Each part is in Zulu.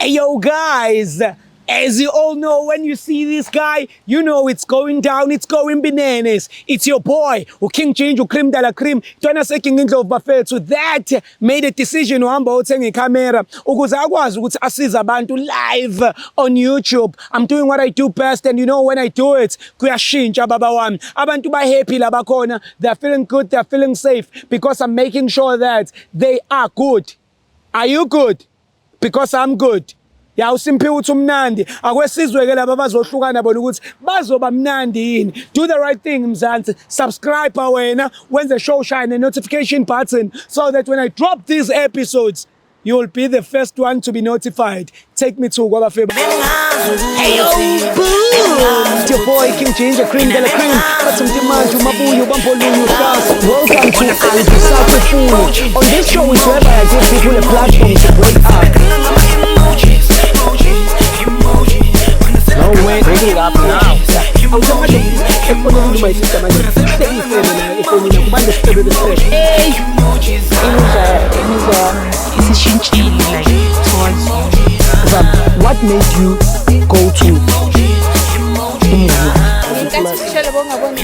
Hey, yo, guys. As you all know, when you see this guy, you know it's going down, it's going bananas. It's your boy, uKing Ginger, uCream de la Cream. Ntwana seking Indlovu bafethu that made a decision uhamba uthenga ikhamera ukuze akwazi ukuthi asize abantu live on YouTube. I'm doing what I do best and you know when I do it, kuyashintsha baba wami. Abantu ba happy la bakhona, they're feeling good, they're feeling safe because I'm making sure that they are good. Are you good? Because I'm good. Ya, uSimphiwe uthi umnandi. Akwesizwe ke laba bazohlukana bona ukuthi bazoba mnandi yini. Do the right thing, Mzansi. Subscribe wena, wenze show shine notification button so that when I drop these episodes, you will be the first one to be notified. Take me to kwabafeba. Hey yo, boom! It's your boy King Ginger, Cream de la Cream. Bathi mntimanje umabuyo bamboluyo stars. Welcome to Angisakufuni. On this show is whereby I give people a platform to break up. No way, breaking up now. Awusemanje efonini, my sister, manje sekuyifebe nayo efonini kubantu sifebe besifebe. Hey, Imizwa yami isishintshile, like, towards you. Zam, what made you go to umuzi? Ngenkathi ushele bongaboni.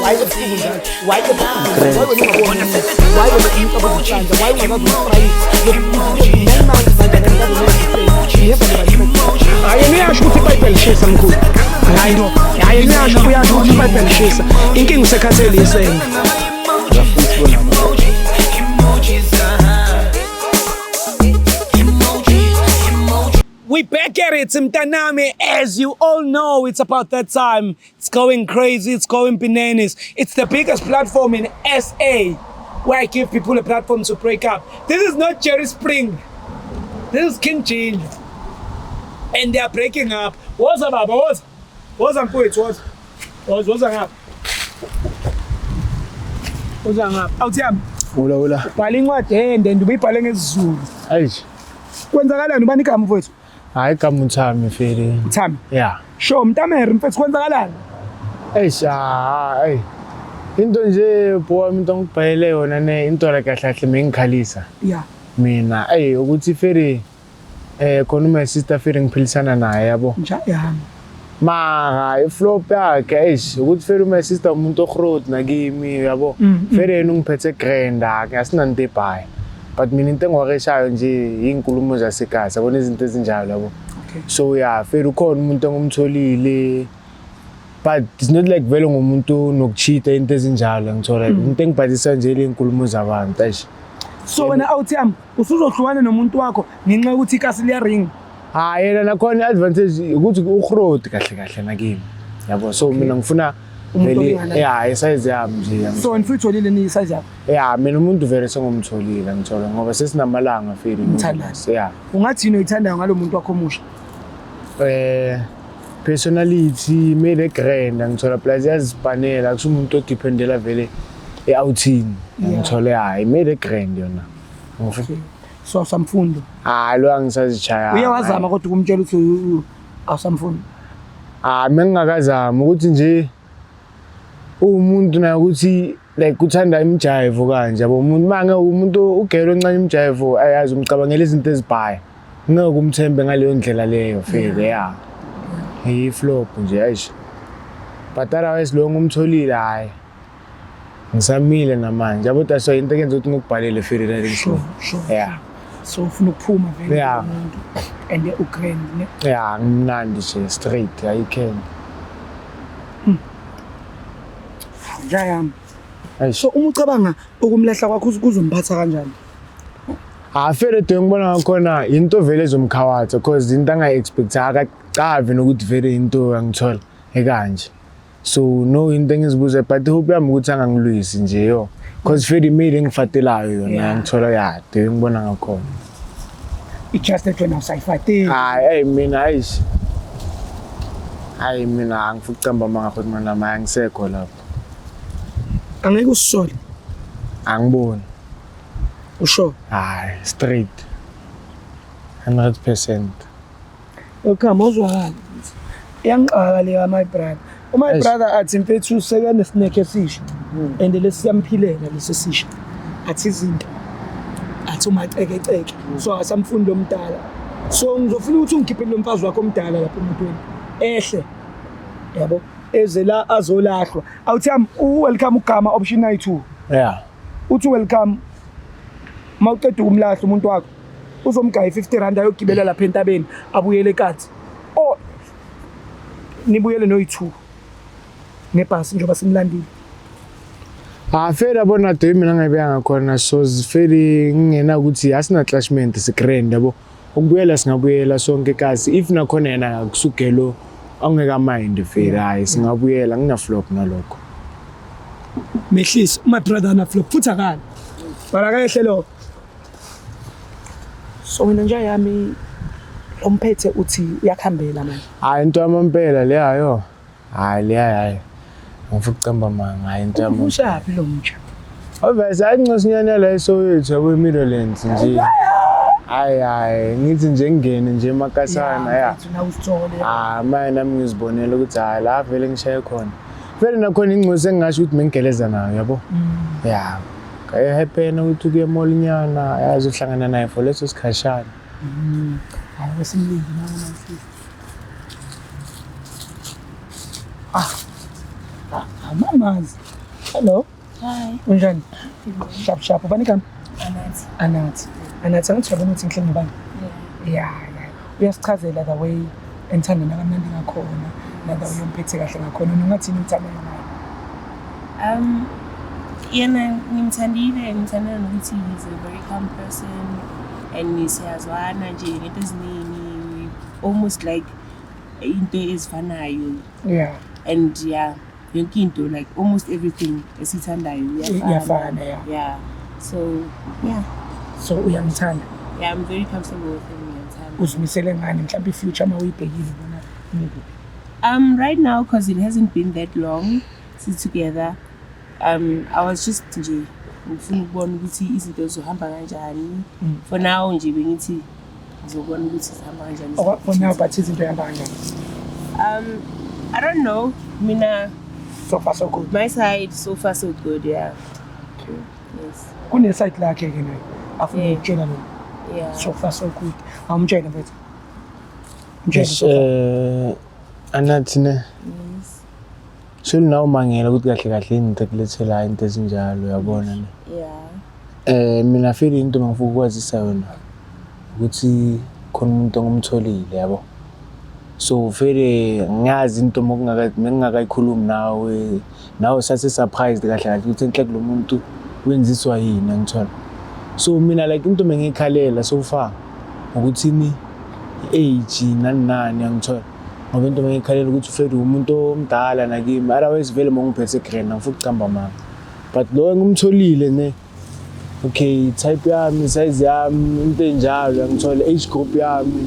Why ebusuku njalo? Why ebusuku? Why wena ungaboni umuntu? Why wena umuntu abozihlanza? Why ungakazi umfrayisi? 9 months manje akakazi. You have never. Hayi, yena uyasho ukuthi iBhayibheli lishisa, mkhulu. Hayi no. Hayi, yena uyasho ukuthi iBhayibheli lishisa. Inkinga usekhathele isenge. Uyafuna ukubona. We back at it, mntanami. As you all know, it's about that time. It's going crazy, it's going bananas. It's the biggest platform in SA where I give people a platform to break up. This is not Jerry Spring. This is King Ginger. And they are breaking up. Woza baba, woza. Woza mfowethu, woza. Woza, woza ngapha. Woza ngapha. Awuthiyami, Ula ula. bhala incwadi ende and ubuyibhale ngesiZulu. Eish. Kwenzakalani, ubani igama, mfowethu? Hayi, igama uThami feri. Thami. Yeah. Sure, mntamere mfethu, kwenzakalani? Eish, ah, hey. Into nje boy, into ngibhayele yona ne into la kahle kahle mengikhalisa. Mina, ey, ukuthi feri khona my sister feri ngiphilisana naye, yabo. Nja yami. Mara iflop yakhe, eish, ukuthi feri my sister umuntu ogrowth nakimi, yabo. Feri yena ungiphethe grand, asinanto ebhayi. But mina into engiwareshayo nje inkulumo zasekhaya, yabona, izinto ezinjalo, yabo. So yeah, feri ukhona umuntu engumtholile. But it's not like vele ngumuntu nokucheata, into ezinjalo, ngithola. Into engibhalisa nje le inkulumo zabantu, eish. So wena awuthiyami usuzohlukana nomuntu wakho ngenxa yokuthi ikasi liyaringa. Hayi, yena nakhona i-advantage ukuthi ugrowth kahle kahle nakimi. Yabo, so mina ngifuna umuntu vele olinganayo. Yeah, isize yami nje. So wena futhi utholile ni size yakho? Yeah, mina umuntu vele sengumtholile, ngithola, ngoba sesinamalanga feli. Nithandana. Yeah. Ungathi yini oyithandayo ngalo muntu wakho omusha? Personality made grand, ngithola, plus yazipanela, akusumuntu odependela vele e-outing. Ngithola, hayi, made grand yona. So awusamfundi? Hayi, lo angisazishaya. Uye wazama kodwa ukumtshela ukuthi awusamfundi? Ah, mina ngingakazami ukuthi nje uwumuntu naye ukuthi like uthanda imijayivo kanje, yabo, umuntu mange umuntu ugelo oncane imijayivo ayazi umcabangela izinto ezibhaya, ngeke umthembe ngaleyo ndlela leyo vele, ya, iyi-flop nje, eish. But otherwise lo ngumtholile, hhayi, ngisamile namanje, yabo. That's why into ekenza ukuthi ngikubhalele feli. Sure. Yeah. So ufuna ukuphuma vele kulo muntu and ugrand ne? Yeah, ngimnandi nje straight, ayikho. Nja yami. Eish. So uma ucabanga ukumlahla kwakho kuzomphatha kanjani? Ah, vele do ngibona ngakhona into vele ezomkhawatha because into angayi-expect, akacavi nokuthi vele into angithola ekanje. So no, into engizibuza, but hope yami ukuthi angangilwisi nje yo, cause vele imeli engifatelayo yona. Ngithola, ya, do ngibona ngakhona. It's just that wena awusayifateli. Hayi, hey, mina, eish, hayi, mina angifuni ukucamba amanga futhi mina nami angisekho lapho. Angeke usisole? Angiboni. Usho? Hayi, straight 100%. Welcome, uzwakala. Iyangixaka le my brother. My Eish. brother athi mfethu sekanesineke esisha and lesi siyamphilela lesi esisha. Athi izinto athi umacekeceke. So asamfundi lomdala. So ngizofuna ukuthi ungikhiphele lo mfazi wakho omdala lapha emotweni. Ehle. Yabo. Eze la azolahlwa. Awuthi yami u-welcome ugama option 92. Yeah. Uthi welcome mawuqeda ukumlahla umuntu wakho uzomgaya i-50 rand ayogibela lapha entabeni abuyele ekathi. Oh nibuyele noyi-2 ngebhasi njengoba simlandile. Ah fela yabona de mina ngayibeka ngakhona so feli ngingena ukuthi asina clashment si grand yabo. Ukubuyela singabuyela sonke kasi if nakhona yena kusugelo angeka mind feli hayi singabuyela ngina flop nalokho. Mehlisi my brother na flop futhi akala. Bara kayehle lo. So wena nje yami umphethe uthi uyakuhambela manje. Hayi into yamampela leya yo. Hayi leya hayi. Ngifuna ukucamba manga hayi into yami. Ushaphi lo mtsha? Obviously hayi ncosinyana la eSoweto yabo eMidlands nje. Hayi hayi ngithi nje ngingene nje emakasana ya. Nawe usithole. Ah manje nami ngizibonela ukuthi hayi la vele ngishaye khona. Vele nakhona ingcosi engingasho ukuthi mengigeleza nayo yabo. Ya. Kaye happen ukuthi kuye mall nyana yazi uhlangana naye for leso sikhashana. Hayi wesimlindi nawe manje. Ah. Ah, mamazi. Hello. Hi. Unjani? Sharp sharp. Ubani igama? Anathi. Anathi. Anathi angithi uyabona ukuthi ngihleli nobani? Yeah, yeah. Uyasichazela the way enithandana kamnandi ngakhona, na the way umphethe kahle ngakhona. Wena ungathini umthandana naye? Yena ngimthandile, ngimthandela nokuthi he's a very calm person and siyazwana nje ngento eziningi, almost like into ezifanayo Yeah. and yeah, yonke into, like almost everything esithandayo Iyafana, yeah. Yeah. So yeah. So uyamthanda. Yeah, I'm very comfortable with him. Ngiyamthanda. Uzimisele ngani mhlawumbe i-future uma uyibhekile ubona imikuphi? Right now, because it hasn't been that long since together, I was just nje ngifuna ukubona ukuthi izinto zizohamba kanjani. For now nje bengithi ngizobona ukuthi zihamba kanjani. Oh, for now, but izinto ihamba kanjani? I don't know. Mina, So far so good. my side, so far so good. Yeah. Okay. Yes. Kune-side lakhe ke naye afuna ukutshela lona. Yeah. So far so good. Awumtshele mfethu. Mtshele Yes, so far. Anathi ne. Yes. Shulu nawe umangela ukuthi kahle kahle into ekulethela into ezinjalo uyabona ne. Yeah. Mina feel into ngifuna ukwazisa yona ukuthi khona umuntu ongumtholile yabo. So vele ngiyazi into mokungakayikhulumi nawe nawe sase surprised kahle kahle ukuthi enhle kulo muntu wenziswa yini angithola. So mina like into bengiyikhalela so far ukuthi ni age nani nani angithola. Ngoba into bengiyikhalela ukuthi ufede umuntu omdala nakimi otherwise vele mongiphethe grand angifuni ukucamba manga. But lo engimtholile ne okay type yami size yami into enjalo angithola age group yami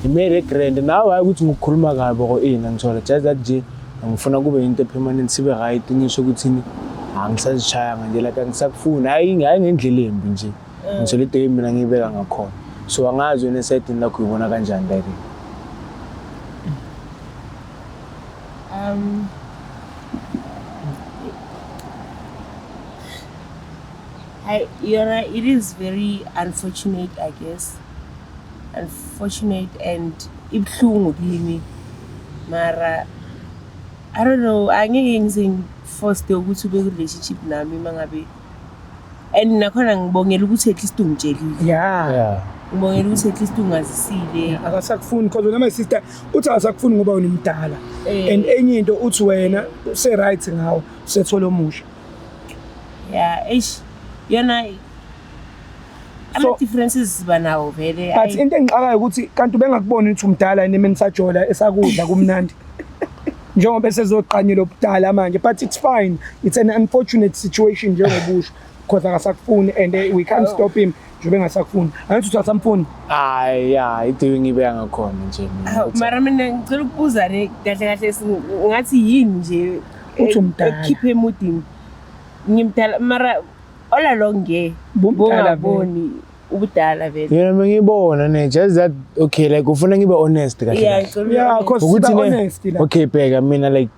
imele grand nawe hayi ukuthi ngikukhuluma kabi or ini angithola just that nje ngifuna kube into permanent sibe right ngisho ukuthi ni angisazishayanga nje like angisakufuni hayi hayi ngendlela embi nje ngithola into mina ngiyibeka ngakhona so angazi wena esayidini lakho uyibona kanjani like. It is very unfortunate, I guess. Unfortunate and ibuhlungu kimi. Mara, I don't know, angeke ngize ngiforce ukuthi ube ku-relationship nami mangabe. And nakhona ngibongela ukuthi at least ungitshelile. Yeah. Yeah. Ngibongela ukuthi at least ungazisile. Akasakufuni because wena my sister uthi akasakufuni ngoba wena umdala. Eh. And enye into uthi wena use right ngawo usethola omusha. Yeah, eish. Yona ama differences siba nawo vele. But into engixakayo ukuthi kanti ubengakuboni ukuthi umdala yini emenisajola esakudla kumnandi. Njengoba esezoqanyela obudala manje, but it's fine. It's an unfortunate situation njengobusho because akasakufuni and we can't stop him njengoba engasakufuni. Angithi uthi asamfuni. Hayi yeah, into engibeka ngakhona nje mina. Hawu, mara mina ngicela ukubuza ne kahle kahle ngathi yini nje Uthi umdala. ekhiphe emudini. Ngimdala mara all along nge Bumdala vele. bongaboni ubudala vele. Yena bengibona ne just that okay like ufuna ngibe honest kahle Yeah, kahle. ngicela Yeah, ube cause Ukuthi siba ne honest la. okay bheka mina like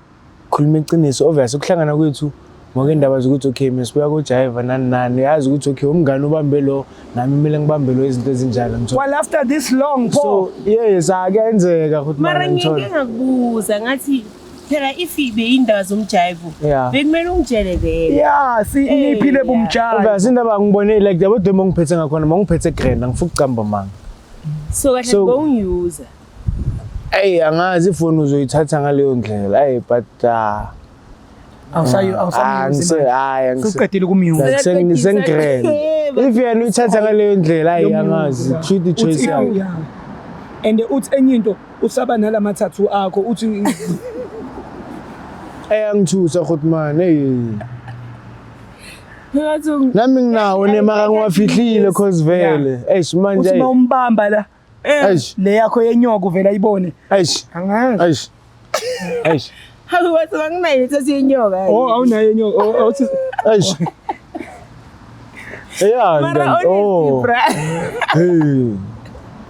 khuluma iqiniso obvious ukuhlangana kwethu Ngoba indaba zokuthi okay mesibuya kujayiva nani nani, uyazi ukuthi okay umngane ubambe lo, nami kumele ngibambe lo, izinto ezinjalo, ngithola. Well, after this long So po yes, akuyenzeka ukuthi Mara mana ngike ngithola. ngakubuza ngathi phela if beyindaba zomjayivo bekumele ungitshele vele. Yeah, si iniphile yeah. bumjayi. Obvious indaba ngibone like yabo demo ngiphethe ngakhona, mangiphethe grand, angifuni ukucamba manga. So kahle bowungiyuza. Ey, angazi ifoni uzoyithatha ngaleyo ndlela. Ey, but ah Awusayi awusamuse. Hayi, angise. Usuqedile ukumuse. Like sengigrand. If yena uyithatha ngaleyo ndlela, hayi angazi. Shoot the choice yakho. Yeah. And uthi enye into usaba nalama tattoo akho uthi Ey, angithusa ukuthi man, hey. Ngathi Nami nginawo nemara ngiwafihlile cause vele. Eish manje. Uthi mawumbamba la Eish. le yakho yenyoka uvela ayibone. Eish. Angazi. Eish. Eish. Hawu wathi anginayo ithathe yenyoka. Oh, awunayo yenyoka. Oh, awuthi Eish. Yeah, Mara then, honestly oh. bra. Hey.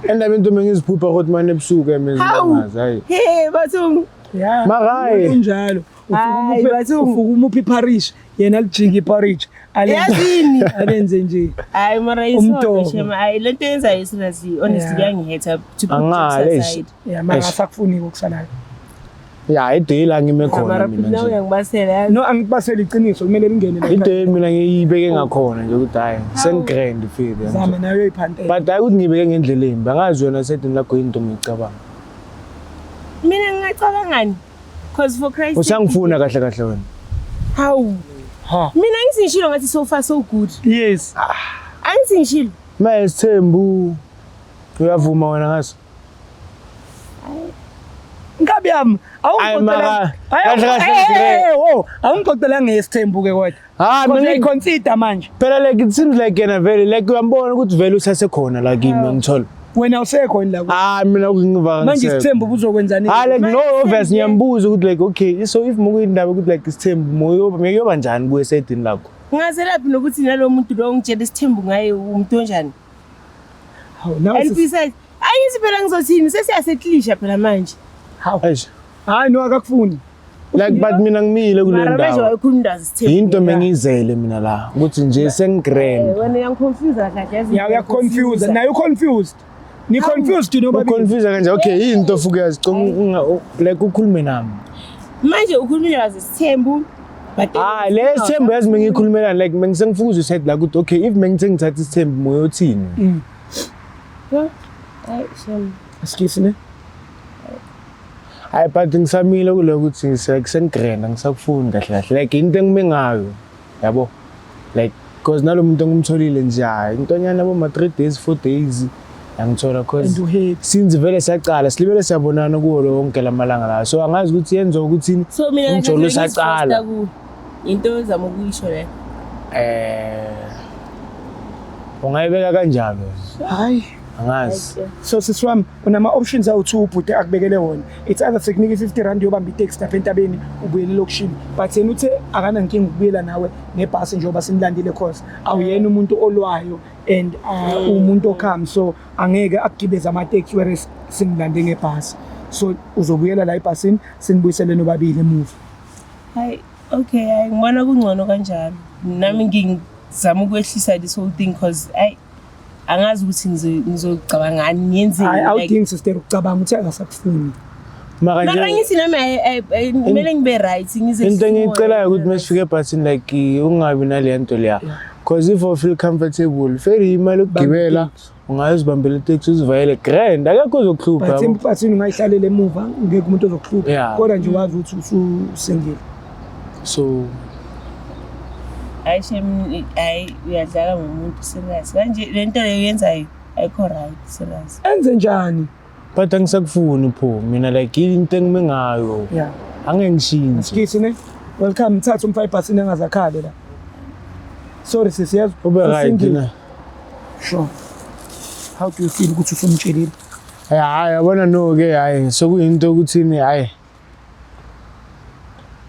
Endaba into mengiziphupha ukuthi manje ebusuku emezingazi hayi. Hey bathung. Yeah. Mara hayi. Unjalo. Hayi, bathung. Ufuka umuphi iporridge, yena alijike iporridge. Yazini. Alenze nje. Hayi mara isonto Umdoko. shema. Hayi lento yenzayo seriously honestly kuyangihetha to put Angale, jokes eish. aside. Yeah, mara Eish. asakufuni ukusalayo. Ya, ideyi la ngime khona Mara mina futhi nawe nje. uyangibasela yazi. No, angikubasela iqiniso kumele lingene la. Ideyi mina ngiyibeke ngakhona nje ukuthi hayi sengigrand feel. Zama nayo uyiphantela. But hayi ukuthi ngiyibeke ngendlela embi, angazi wena sedini lakho into ngiyicabanga. Mina ngingacabangani? Cause for Christ Usangifuna kahle kahle wena. Hawu. Ha. Mina ngithi ngishilo ngathi so far so good. Yes. Angithi ngishilo. Maye sithembu uyavuma wena ngaso. Nkabi yami, Ayi, mara, kahle kahle awungixoxela. Awungixoxela ngesithembu ke kodwa. Ha, Mina mina ngiyiconsider manje. phela like it seems like yena vele like uyambona ukuthi vele usasekhona la kimi ngithola. Wena usekho yini la? Ah, mina ukungiva Manje isithembu buzokwenzani? Ah, like no Manje obvious isithembu- ngiyambuza ukuthi like okay so if mukuyindaba ukuthi like isithembu moyoba mekuyoba njani kuwe esayidini lakho. Ngazelaphi nokuthi nalo muntu lo ongitshela isithembu ngaye umuntu onjani? Hawu, nawe And sis- besides, angithi phela ngizothini sesiyasetlisha phela manje. Hawu. Eish. Hayi no akakufuni. Like but mina ngimile kule Mara manje ndawo. wayekhuluma indaba zesithembu. Into mengiyizele mina la ukuthi nje sengigrand. Wena uyangiconfuse kahle yazi. Yeah, uyaconfuse. Naye uconfused. Ni confused nobabili. Uconfuse kanje okay into fuke yaziconga like ukhulume nami. Manje ukhuluma indaba zesithembu. But Ah le sithembu yazi mengikhulumelana like mengisengifuna uze la ukuthi okay if mengithe ngithatha isithembu moyothini. Hayi shame. Excuse ne. Hayi but ngisamile kuloko ukuthi sengigrand angisakufuni kahle kahle like into engime ngayo yabo like because nalo muntu engimtholile nje hayi intonyana boma 3 days 4 days yangithola And cause uhappy. since vele siyaqala silibele siyabonana kuwo lonke lamalanga la so angazi ukuthi yenziwa ukuthi So mina umjolo usaqala Into ozama ukuyisho le. Ungayibeka kanjalo Hayi. angazi So sisi wami unama options awu2 ubhuti akubekele wona. It's either sekunika i50 rand yobamba itaxi lapha entabeni ubuyele elokishini. But yena uthe akanankinga ukubuyela nawe ngebhasi njengoba simlandile cause awuyena umuntu olwayo and umuntu okham so angeke akugibeze ama-taxi whereas simlande ngebhasi. So uzobuyela la ebhasini sinibuyisele nobabili emuva. Hayi okay, hayi ngibona kungcono kanjalo. Nami ngizama ukwehlisa this whole thing cause hayi angazi ukuthi ngizocabangani ngiyenzeni. Hayi like- awudingi sister ukucabanga uthi akasakufuni. mara Mara nje ngithi nami kumele ngibe right ngize into engiyicelayo ukuthi masifike ebhasini like ungabi naleya nto leya cause if I feel comfortable feri imali yokugibela ungayozibambela iteksi uzivayele grand akekho ozokuhlupha But yabo. ebhasini ungayihlalela emuva ngeke umuntu ozokuhlupha. Yeah. Kodwa nje wazi ukuthi ususengile. So Hayi shem hayi uyadlala ngomuntu serious. Kanje le nto leyo yenzayo ayikho right serious. Enze njani? But angisakufuni pho mina like into engime ngayo Yeah. angeke ngishintshe. Sikisi ne? Welcome thatha umfaka ebhasini engazakhale la. Sorry sisi yazi. Ube right usingile. na. Sure. How do you feel ukuthi usumtshelile? Hayi hayi yabona no ke hayi sokuyinto ukuthini hayi.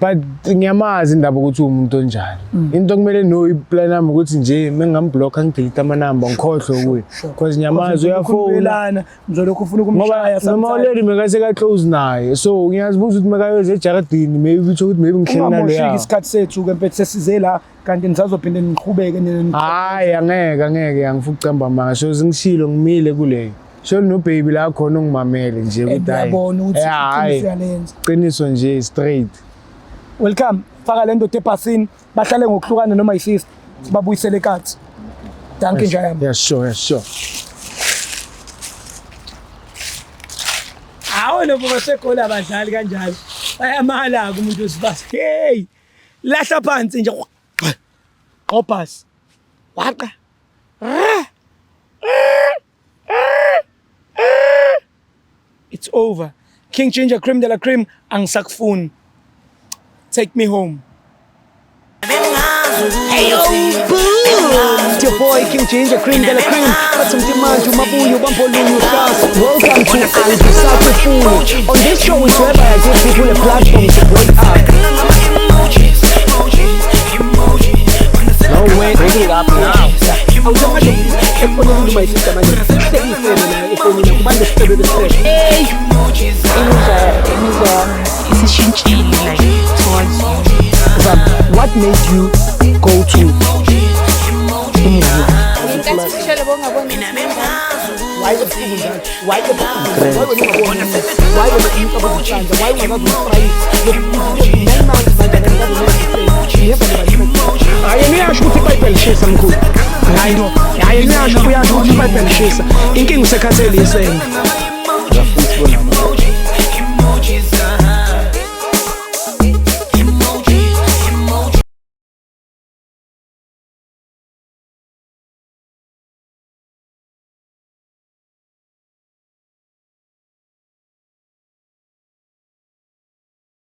But ngiyamazi indaba ukuthi uwumuntu onjani. Into kumele no iplan yami ukuthi nje mengingamblock, ngidelete amanamba, ngikhohlwe kuye, because ngiyamazi uyafona. Khululelana, ngizolokhu ufuna Ngoba ukumshaya noma sometimes. already mekaseka close naye, so ngiyazibuza ukuthi mekayoze ejaradini, maybe uthi ukuthi maybe ngihleli Ungamoshiki naloya. isikhathi sethu ke mfethu, sesize la kanti nisazophinde niqhubeke nina. Hayi, angeke, angeke, angifuni ukucamba amanga. So zingishilo, ngimile kuleyo. So no baby la khona ungimamele nje ukuthi hayi. Ngiyabona ukuthi Yeah, hayi. iqiniso uyalenza. Qiniso nje straight. Welcome, faka le ndoda ebhasini, bahlale ngokuhlukana noma yisister, sibabuyisele ekathi. Dankie nje yami. Yeah, sure, yeah, sure. Hawu, nobo baseGoli abadlali kanjalo, bayamala-ke umuntu wesifazane. Hey, lahla phansi nje, qobhasi waqa. It's over. King Ginger, Cream de la Cream, angisakufuni, take me home. Hey yo, boom! It's your boy King Ginger, Cream de la Cream. Bathi mntimanje umabuyo bambolunye uhlasa. Welcome to Angisakufuni. On this show is whereby I give people a platform to break up. No way, bring it up now. Awusemanje efonini uma isister manje. Hlekisele nayo efonini kubantu sicebe besifebe. Hey! Imizwa yami isishintshile, like, towards you. Zam, what made you go to umvulo? Ngenkathi ushele bongaboni. Why ebuhlungu njalo? Why ebuhlungu? Why wena ungaboni? Why wena umcabango ucanza? Why ungakaze umfrayise? 9 months manje akakaze. Hayi, yena uyasho ukuthi iBhayibheli lishisa, mkhulu. Hayi no, hayi, yena uyasho, uyasho ukuthi iBhayibheli lishisa. Inkinga usekhathele isende.